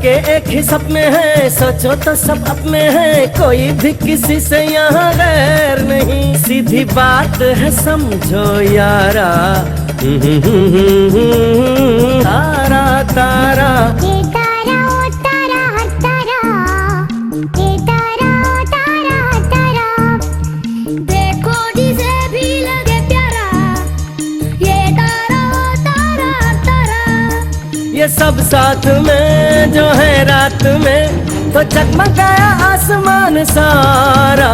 के एक ही सपने हैं, सोचो तो सब अपने हैं, कोई भी किसी से यहाँ गैर नहीं, सीधी बात है समझो यारा। तारा, तारा। ये तारा, ओ तारा, हर तारा। ये तारा, ओ तारा, हर तारा। देखो जिसे भी लगे प्यारा। ये तारा, ओ तारा, हर तारा। ये सब साथ में जो है रात में, तो जगमगाया आसमान सारा।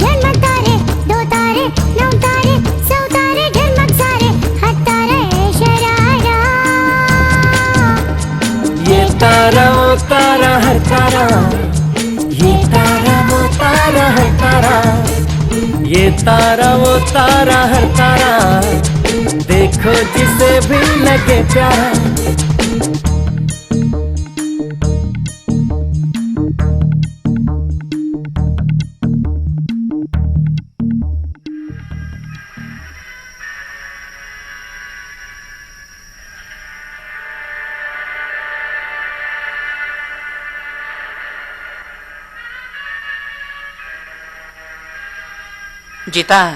ढेर तारे, दो तारे, नौ तारे, सौ तारे, ढेर सारे, हर तारा ए शरारा। ये तारा, वो तारा, हर तारा। ये तारा, वो तारा, हर तारा। ये तारा, वो तारा, हर तारा। देखो जिसे भी लगे प्यारा। Ntsis tag,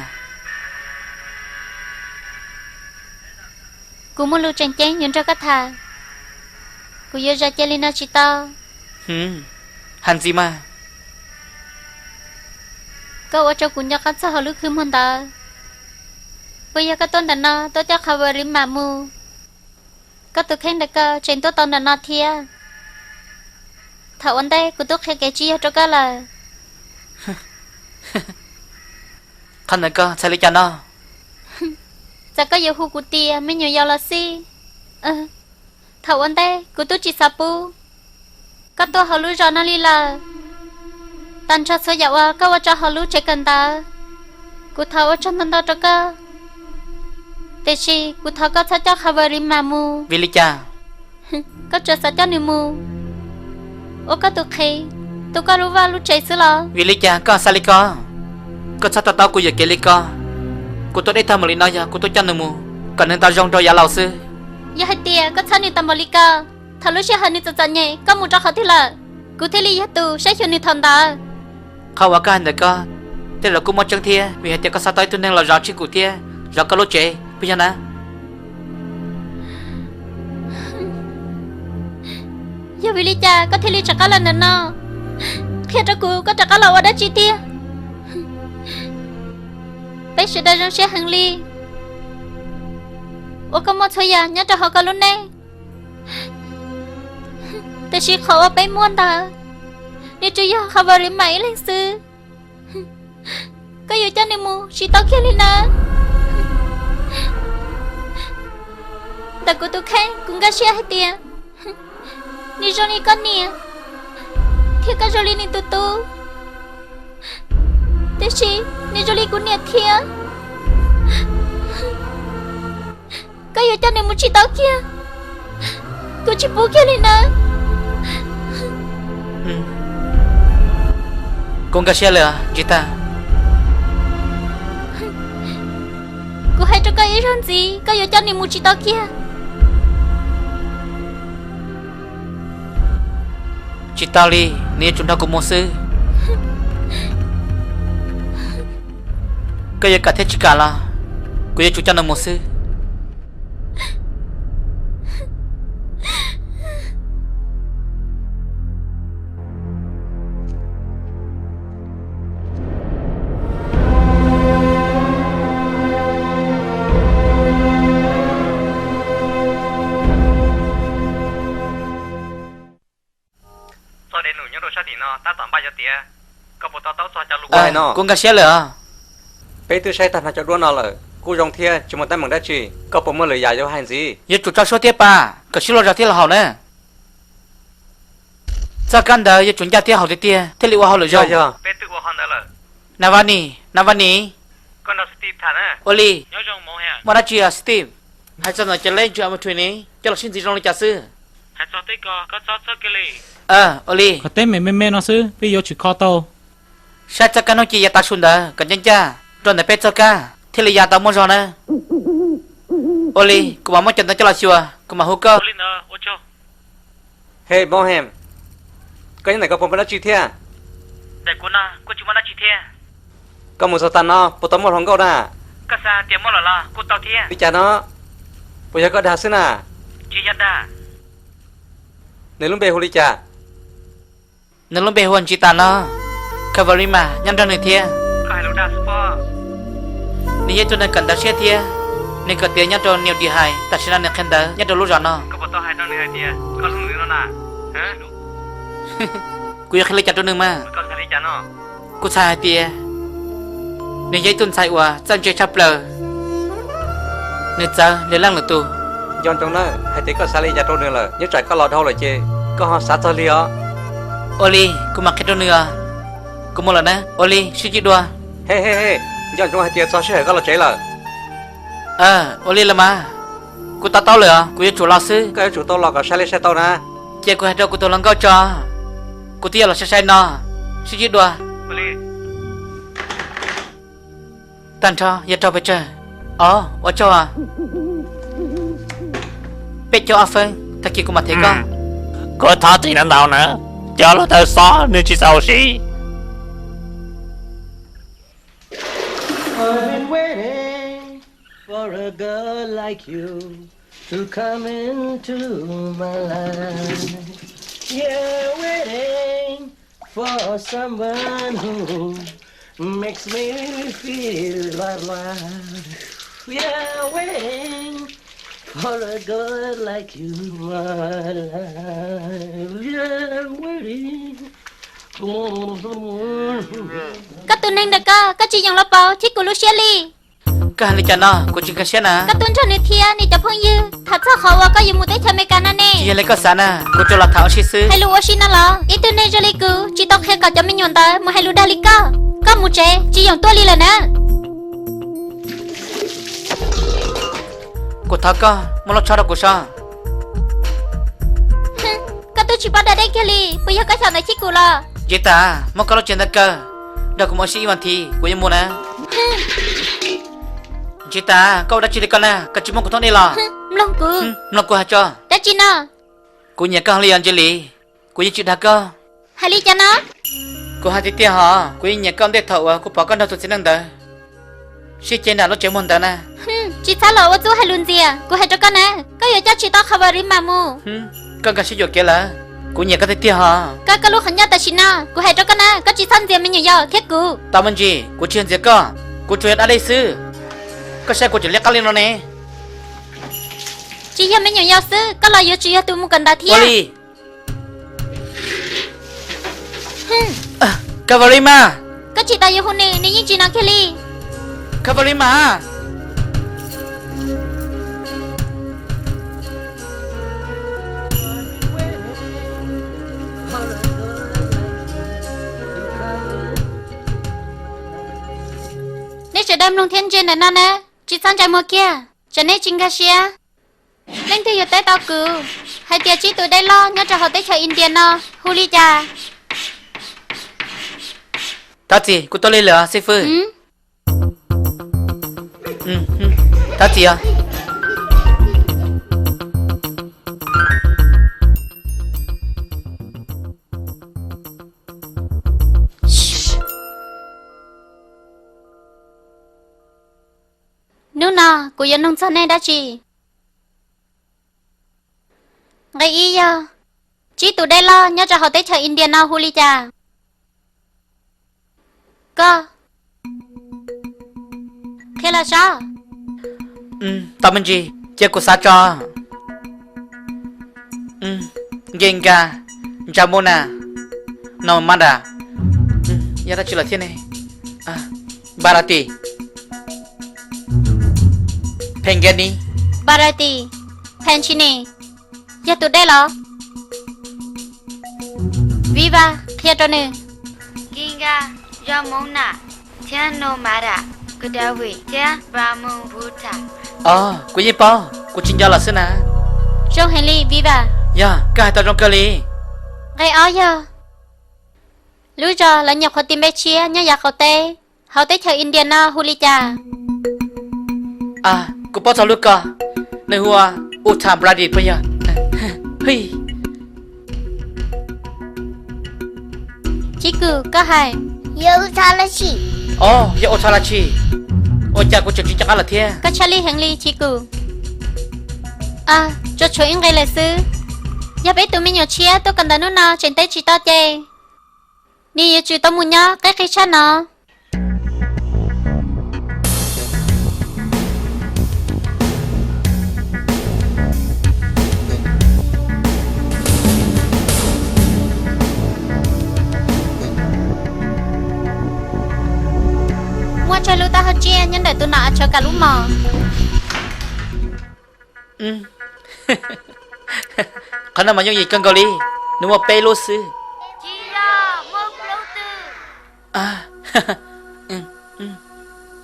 kuv muaj lus tseem ceeb yuav nrog koj tham. Kuv yuav zam cia li no tsis tau. Hais ntxiv mas. Koj ua rau kuv nco qab txog hauv lub khw muag ntawd. Puas yog koj tuaj ntawm no tuaj coj qhov vaj li mam mus? Koj tus kheej ntawm koj tseem tuaj tau ntawm no thiab. Thaum ua ntej kuv twb qhia kev tsis yog rau koj lawm. Qhov ntawd koj txhais li cas no? Txawm koj yuav hu kuv tias me nyuam yaus los xij, thaum ua ntej kuv twb tsis xav pub koj tuaj hauv lub zos no li lawm. Tag nrho txhua yam uas koj ua rau hauv lub tsev kawm ntawv, kuv thov ua tsaug ntau ntau rau koj, tiam sis kuv thov koj txhob coj Khav Vas Lis Mas mus. Vim li cas? Koj tseem xav coj nws mus ua koj tus qhev, tu koj lub vaj lub tsev xwb los? Vim li cas koj xav li ko? Koj txhob to taub kuv yuam kev li ko. Kuv tuaj deb tag npaum li no yog kuv tuaj coj nws mus kom nws nto zoo rau yav laus xwb. Yog hais tias koj txhawb nws tau npaum li ko, thaum lub sij hawm nws txom txom nyem koj mus rau qhov twg lawm, kuv thiaj li yog tus saib xyuas nws thaum ntawd. Qhov uas koj hais ntawm koj, tej zaum kuj muaj tseeb thiab, vim hais tias koj xav tau ib tug neeg los zov tsis kuv thiab zov koj lub tsev, puas yog na? Yog vim li cas koj thiaj li rov qab los ntawm no? Qhia rau kuv koj rov qab los ua dab tsi tiag? Peb sawv daws zoo siab heev li uas koj muaj txhua yam nyob rau hauv koj lub neej, tiam sis qhov uas peb muaj ntawd, nws tsuas yog Khav Vas Lis Mas ib leeg xwb. Koj yuav coj nws mus tsis tau kiag li na. Ntawm kuv tus kheej kuv nkag siab hais tias nws zoo li koj niam, thiab koj zoo li nws tus tub, tiam sis nws zoo li kuv niam thiab. Koj yuav coj nws mus tsis tau kiag, kuv tsis pub kiag li na. Kuv nkag siab lawm Ntsis Tag. Kuv hais rau koj ib zaug ntxiv, koj yuav coj nws mus tsis tau kiag. Tsis tau li, nws yuav tsum nrog kuv mus xwb. Koj yuav kam thiab tsis kam los kuv yuav tsum coj nws mus xwb. Txoj dej num nyob rau sab tim no tab tom npaj yuav tiav, koj puas to taub txog cov lus hais no? Kuv nkag siab lawm os. Peb twb saib tag nrho cov duab no lawm, kuj zoo thiab tsis muaj teeb meem dab tsi. Koj puas muaj lwm yam yuav hais ntxiv? Yuav tsum tso suab thiab pas, kom sib luag zog thiab los haum na. Txoj kab ntawd yuav tsum ncaj thiab haum tiag tiag thiaj li ua hauj lwm zoo. Yog, yog. Peb twb ua hauj ntawd lawm. Navani, Navani. Ua li, muaj dab tsi Steve? Hais txog ntawm cov lej ntsws a mus thuim ni coj los sib ntxiv zoo li cas xwb? Ua li, kom teeb meem me me no xwb peb yuav tsis kho tau. Saib txoj kab hnub ci ya tav su ntawd kom ncaj ncaj rau ntawm peb txoj kab thiaj li ya tau muaj zog na. Ua li, kuv mam muab cov ntawd coj los xyuas kuv mam hu koj. Hej Bohem, koj nyob ntawm koj puas muaj dab tsi thiab? Ntawm kuv no kuj tsis muaj dab tsi thiab. Koj mus txog tag no puas tau muaj hluas nkauj na? Koj xav hais tias muaj lawm los kuj tau thiab. Li cas no? Puas yog koj dag xwb na? Tsis yog dag. Nws lub npe hu li cas? Nws lub npe hu ua Ntsiv Tas no. Cavalryman nyob nrog nws thiab. Koj hais lus dag xwb pob. Nws yog ib tug neeg kawm ntawv siab thiab. Nws kawm tiav nyob rau New Delhi, tam sim no nws qhia ntawv nyob rau lub zos no. Koj puas tau hais rau nws hais tias koj hlub nws no na? Kuv yuav qhia li cas rau nws mas? Koj qhia li cas no? Kuv txhais hais tias nws yog ib tug ntxhais uas txawj ntse tshaj plaws, nws txawv lwm leej lwm tus. Nco ntsoov na, hais tias koj xav li cas rau nws lawm, nyob tsam koj los dhau lawm ces koj ho xav txog li os. Ua li, kuv mam qhia rau nws os. Kuv mus lawm na, ua li sib ntsib dua. He he he, nco ntsoov hais tias txog sij hawm koj los tsev lawm. Ua li los mas, kuv to taub lawm os, kuv yuav tsum los xwb. Koj yuav tsum tau los kom sai li sai tau na. Cia kuv hais rau kuv tus hluas nkauj tso, kuv twb yuav los sai sai no, sib ntsib dua. Tag nrho yog raug pes tsawg? Os, ua tsaug. Peb caug ob feeb, tag kis kuv mam them koj. Kuv thov txim ntau ntau na, cov hluav taws xob nws tsis txaus siv. I've been waiting for a girl like you to come into my life. Yeah, waiting for someone who makes me feel right, right. Yeah, waiting for a girl like you, my life. Yeah, waiting. Koj tus neeg ntawm koj, koj tsis yeem los pauv thiab kuv lub siab li. Koj hais li cas no? Kuv tsis nkag siab na. Koj tuaj nrog nws thiab nws cov phooj ywg tham txog qhov uas koj yuav mus teb chaws Amelikas no ne. Tsis yog li koj xav na, kuv tsuas los tham ua si xwb. Hais lus ua si no los? Ib tug neeg zoo li kuv tsis tau qhia kom cov me nyuam ntawd mus hais lus dag li koj. Koj mus tsev, tsis yeem tuaj li lawm na. Kuv thov koj muab lub tsho rau kuv so. Koj twb tsis paub da dej kiag li, puas yog koj xyaum ntawd chib kuv los? Ntsis tas, muab koj lub tsev ntawd kaw, nrog kuv mus ua si ib vas thiv, kuv yuav mus na. Ntsis tas, koj ua dab tsi li koj na, koj tsis muab kuv thoob dej los? Mloog kuv. Mloog kuv hais tso. Dab tsi no? Kuv nyiam koj li os Ntsis Lis, kuv yeej tsis dag koj. Hais li cas no? Kuv hais tiag tiag hos, kuv yeej nyiam koj ntej thaum uas kuv pom koj nrog tus txiv neej ntawd sib ceg nram lub tsev muag ntawd na. Tsis txhob los ua txuj hais lus ntxias, kuv hais rau koj na, koj yuav coj tsis tau Qhov Vam Ri Mas mus. Koj nkag siab yuam kev lawm, kuv nyiam koj tiag tiag hos. Koj, koj lub qhov ncauj tam sim no, kuv hais rau koj na, koj tsis txhob ntxias me nyuam yaus thiab kuv. Tau me ntsis, kuv tsis yog ntxias koj, kuv tsuas yog da dej xwb. Koj saib kuv tseem liab qab li no ne. Tsis yog me nyuam yaus xwb, koj los yuav tsum yog tus mus kawm ntawv thiab. Ua li. Kavalima! Koj tsis tas yuav hu nws, nws yeej tsis hnov kiag li. Kavalima! Nej sawv daws mloog thiab ntsia ntawm no na, tsis txhob ntsais muag kiag, tsam nej tsis nkag siab. Leej twg yuav teb tau kuv hais tias tsib tus dej loj nyob rau hauv teb chaws India no hu li cas? Thov txim, kuv tuaj lig lawm xib fwb. Thov txim os. Hnub no kuv yuav nug txog nej dab tsi? Nqe ib yog, tsib tus dej loj nyob rau hauv teb chaws India no hu li cas? Koj qhia los saib. Tau me ntsis, cia kuv xav tso. Nkenka, Njamuna, Naumada, yog dab tsi lawm thiab ne? Barati, Phengeni, Barati, Phenchini, yog tus dej los? Viva, qhia rau nws. Nkenka, Njamuna, thiab Naumada, Godavari thiab Brahmaputra. Os, kuv yeej paub, kuv tsis nco lawm xwb na. Zoo heev li Viva. Yog, koj hais tau zoo kawg li. Nqe ob yog, lub zos lawv nyuam qhuav tis npe tshiab nyob yav qaum teb hauv teb chaws India no hu li cas? Kuv paub txog lub ko, nws hu ua Uttar Pradesh puas yog? Hwj, Kws, koj hais. Yog ua tha la tsi? Os, yog ua tha la tsi? Ua cas kuv tseem tsis nco qab lawm thiab? Koj tshaj lij heev li Chiv Kws. Tsuas tshuav ib nqe lawm xwb. Yog peb tus me nyuam tshiab tuaj kawm ntawv hnub no tseem teb tsis tau ces nws yuav tsum tau mus nyob qeb qig tshaj no. Muaj tsawg lub taub hau tsiaj nyob ntawm tus nom av tshav kam lub mos? Qhov no mas yooj yim kawg nkaus li, nws muaj peb lub xwb.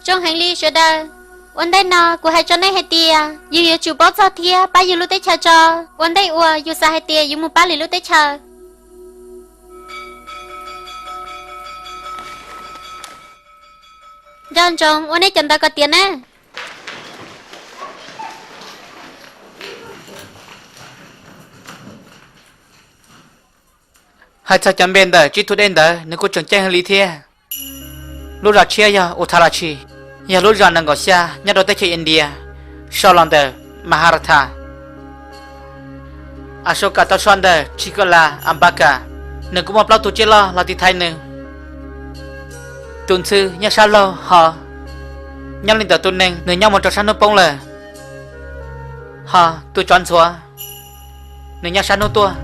Zoo heev li sawv daws. Ua ntej no kuv hais rau nej hais tias yus yuav tsum paub txog thiab pab yus lub teb chaws tso, ua ntej uas yus xav hais tias yuav mus pab lwm lub teb chaws. Nco ntsoov ua nej cov ntawv kom tiav na. Hais txog cov npe ntawm tsib tug dej ntawd nws kuj tseem ceeb heev li thiab. Lub zos tshiab yog Utalachi, yog lub zos nees nkaum xya nyob rau teb chaws India, sau los ntawm Maharashtra. Ashoka tau so ntawm Chikala Ambaka, nws kuj muaj plaub tug tsiaj loj los tiv thaiv nws. Tus ntxhw nyob sab laug hos, nyob li ntawm tus nees nws nyob mus rau sab hnub poob lawm, hos tus tsov ntxhuav nws nyob sab hnub tuaj.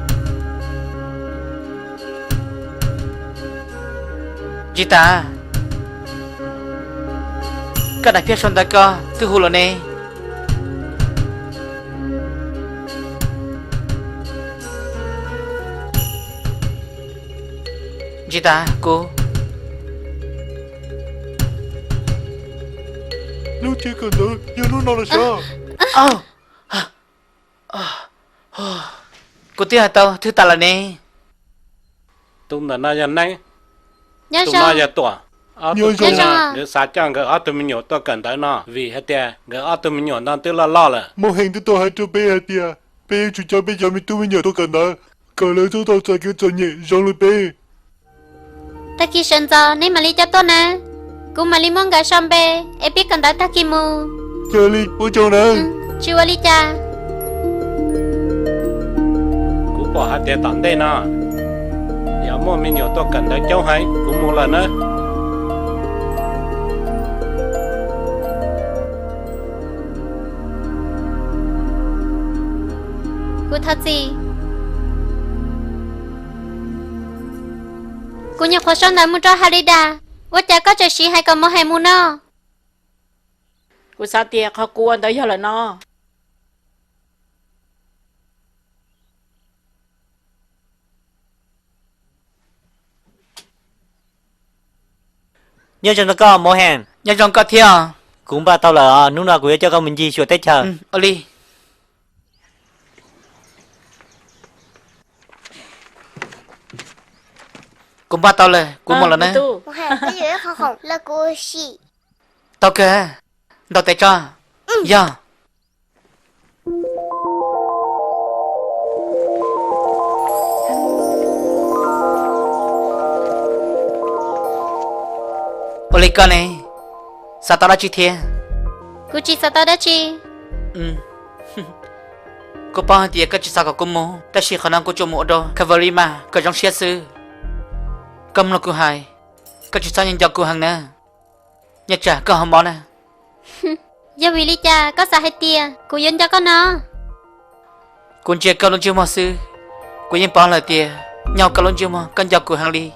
Ntsis tas, koj daim phiaj sau ntawv ko twb hu lawm ne. Ntsis tas kuv. Lub tsev kawm ntawv yog hnub no los sav? Kuv twb hais tau thwj tas lawm ne. Tus ntawm no yog Neeb. Tus no yog Tuam. Ob tug no nkawd xav coj nkawd ob tug me nyuam tuaj kawm ntawv no vim hais tias nkawd ob tug me nyuam no twb loj loj lawm. Muaj Hees twb tau hais rau peb hais tias peb yuav tsum coj peb cov me tub me nyuam tuaj kawm ntawv kom lawv txhob tau txais kev txom nyem zoo li peb. Tag kis sawv ntxov neb mam li coj tuaj na. Kuv mam li muab nkawd sau npe es peb kawm ntawv tag kis mus. Cia li ua tsaug na. Tsis ua li cas. Kuv pom hais tias tom ntej no yuav muaj me nyuam tuaj kawm ntawv coob heev, kuv mus lawm nawb. Kuv thov txim. Kuv nyuam qhuav sau ntawv mus rau Haridas, ua cas koj tseem siv hais kom Mus Hees mus no? Kuv xav tias qhov kuv ua ntawd yog lawm no. Nyob zoo rau koj Mus Hees. Nyob zoo koj thiab. Kuv npaj tau lawm os, hnub no kuv yuav coj koj mus ncig xyuas teb chaws. Ua li. Kuv npaj tau lawm, kuv mus lawm na. Tau kawg, ntaus tes tso. Yog. Ua li koj ne, xav tau dab tsi thiab? Kuv tsis xav tau dab tsi. Kuv paub hais tias koj tsis xav kom kuv mus, tab sis qhov no kuv tsuas mus ua rau Kaveri mas kom zoo siab xwb. Koj mloog kuv hais, koj tsis txhob nco kuv heev na. Nyob tsam koj ho mob na. Yog vim li cas koj xav hais tias kuv yuav nco koj no? Kuv ntsia koj lub ntsej muag xwb, kuv yeej paub lawm tias nyob hauv koj lub ntsej muag koj nco kuv heev li.